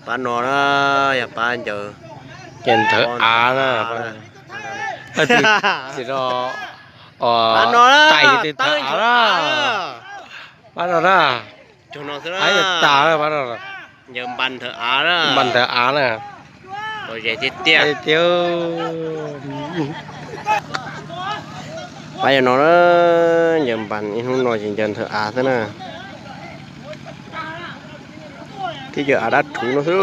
Pab no na, yog pab ncaws, ces nthawv av na. Tais tais av na. Pab no na. Pab no, npas nthawv av na. Npas nthawv av na. Tiag tiag. Pab yog no na, ncaws npas ib hnub no ces ncaws nthawv av xwb na. Thiab ncaws av dab rhuv no xwb.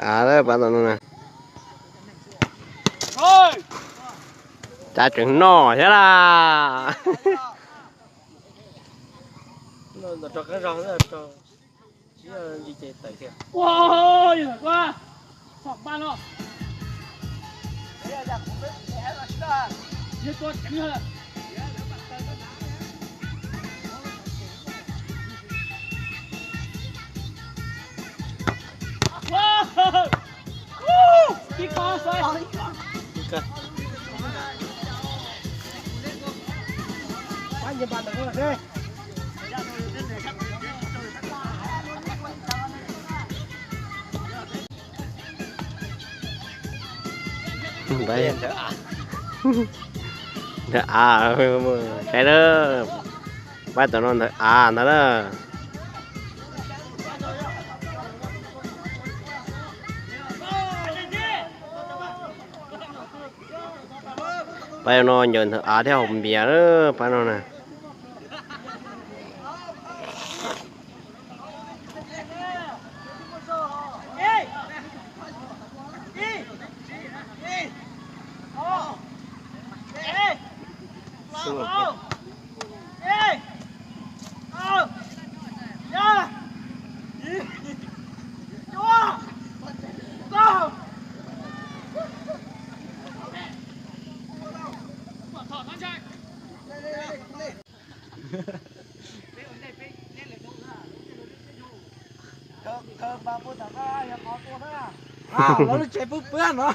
Av, pab tom no na. Cas tseem noj thiab las. Nthawv av, saib na, pab tom no nthawv av ntag na. Pab no ncaws nthawv av thiab haus npias na, pab no na. Lawv lub tsev pub pwab no.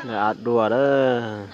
Av dua lawm.